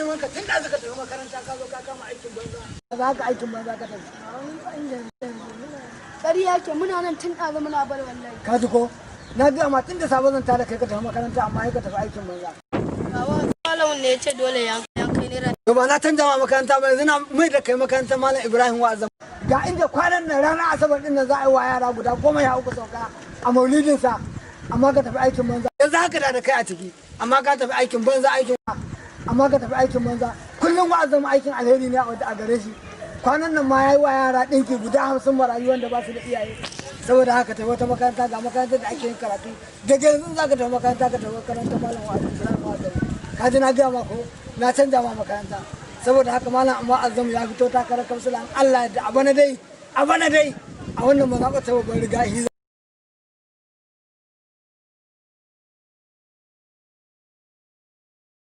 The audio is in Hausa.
neman ka tun da suka tafi makaranta, ka zo ka kama aikin banza. Za ka aikin banza ka tafi. Ƙarya ke, muna nan tun ɗazu muna bar wallahi. Ka ji ko? Na gaya ma tun da safe zan tada kai ka tafi makaranta, amma sai ka tafi aikin banza. Baba, malamin ne ya ce dole ya kai naira. To, ba na canja ma makaranta ba, yanzu na mai da kai makarantar Malam Ibrahim Wa'azam. Ga inda kwanan nan ranar Asabar din nan za a yi wa yara guda 13 sauka a maulidin sa, amma ka tafi aikin banza. Yanzu haka da kai a ciki, amma ka tafi aikin banza, aikin, amma ka tafi aikin banza. Kullum wa'azin aikin alheri ne a gare shi. Kwanan nan ma yayi wa yara ɗinki guda 50, marayu wanda ba su da iyaye. Saboda haka tafi wata makaranta, ga makarantar da ake yin karatu. Daga yanzu za ka tafi makaranta, ka tafi makarantar Malam Wa'azam Ibrahim Wa'azam. Ka ji, na gaya ma ko na canja ma makaranta. Saboda haka Malam Wa'azam ya fito takarar kansila, Allah da a bana dai, a bana dai, a wannan mazaɓar ta Babban Riga.